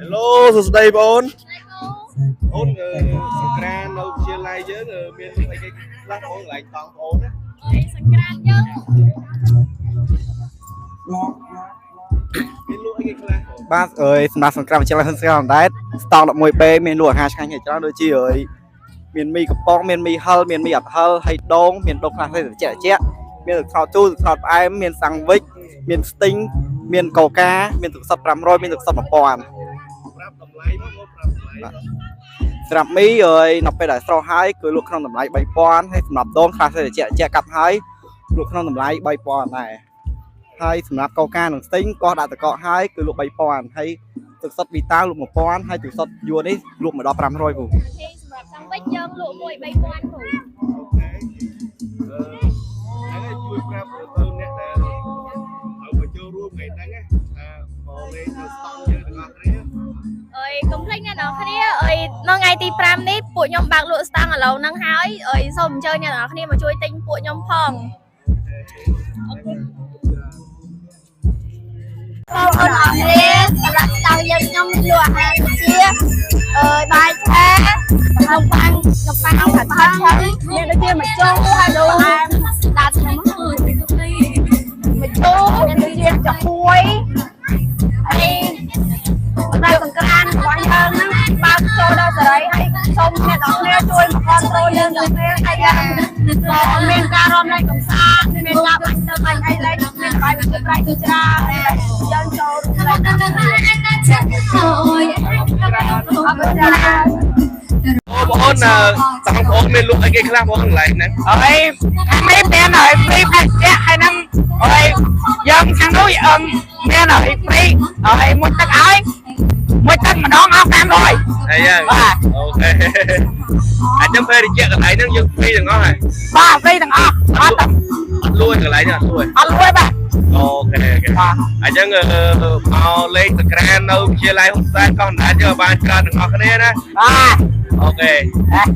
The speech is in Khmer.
Hello សួស្តីបងអូនសង្ក្រាននៅវិទ្យាល័យយើងមានអីគេខ្លះបងកន្លែងតង់បងណា អីសង្ក្រានយើង មានលក់អីគេខ្លះបង បាទអើយសម្រាប់សង្គ្រាមវិទ្យាល័យហ៊ុនសែនអណ្ដែតស្តង់ 11B មានលក់អាហារឆ្ងាញ់ជាច្រើនដូចជាអើយមានមីកំប៉ុងមានមីហិលមានមីអត់ហិលហើយដូងមានដូងខ្លះផ្សេងត្រជាក់ត្រជាក់មានទឹកត្នោតជូរទឹកត្នោតផ្អែមមានសាំងវិចមានស្ទីងមានកូកាមានទឹកសុទ្ធ500មានទឹកសុទ្ធ1000 ប្រាប់តម្លៃមកបងប្រាប់តម្លៃមក សម្រាប់មីអើយនៅពេលដែលស្រស់ហើយគឺលក់ក្នុងតម្លៃ3000ហើយសម្រាប់ដូងខ្លះផ្សេងត្រជាក់ត្រជាក់កាប់ហើយលក់ក្នុងតម្លៃ3000ដែរហើយសម្រាប់កូកានិងស្ទីងក៏ដាក់ទឹកកកហើយគឺលក់3000ហើយទឹកសុទ្ធវីតាលក់1000ហើយទឹកសុទ្ធយួននេះលក់មកដល់500ពូ ទេសម្រាប់សាំងវិចយើងលក់មួយ3000ពូ OK អឺហើយជួយប្រាប់ទៅអ្នកដែលត្រូវមកចូលរួមថ្ងៃហ្នឹងណាថាមកលេងនៅស្តង់យើងទាំងអស់គ្នា អើយកុំភ្លេចអ្នកនរគ្នាអើយនៅថ្ងៃទី5នេះពួកខ្ញុំបើកលក់ស្តង់ឥឡូវហ្នឹងហើយអើយសូមអញ្ជើញអ្នកនរគ្នាមកជួយទិញពួកខ្ញុំផង អរគុណ បងប្អូនអរគ្នាសម្រាប់ស្តង់យើងខ្ញុំលក់អាហារដូចជាអើយបាយឆានំប៉័ងនំប៉័ងខាត់ឆាមានដូចជាមួយជូរហើយដូងដាក់ឈ្មោះមួយជូរមានដូចជាចំហួយហើយដល់សង្ក្រានរបស់យើងហ្នឹងបើកចូលដល់សេរីហើយសូមអ្នកនរគ្នាជួយមកគ្រប់គ្រងយើងទាំងគ្នាហើយយើងក៏មានការរំលែកកំសាន្តមានការបាញ់ទឹកបាញ់អីលេងមានបាយវិទ្យាប្រៃជាច្រើនយើងចូលរួមលេងអរគុណច្រើន អូបងអូនតង់បងមានលក់អីគេខ្លះបងកន្លែងហ្នឹង អើយខាងនេះមានហើយ free ភេសជ្ជៈហើយនឹងអើយយើងខាងនោះអឹមមានហើយ free ហើយមួយទឹកឲ្យមួយទឹកម្ដងអស់500 ហើយយ៉ាង បាទ OK អញ្ចឹងពេលរយៈកន្លែងហ្នឹងយើង free ទាំងអស់ហើយ បាទ free ទាំងអស់អត់ អត់លួចកន្លែងហ្នឹងអត់លួច អត់លួចបាទ OK OK បាទ អញ្ចឹងមកលេងសង្ក្រាននៅវិទ្យាល័យហ៊ុនសែនកោះអណ្ដែតយើងឲ្យបានច្រើនទាំងអស់គ្នាណា បាទ OK បាទ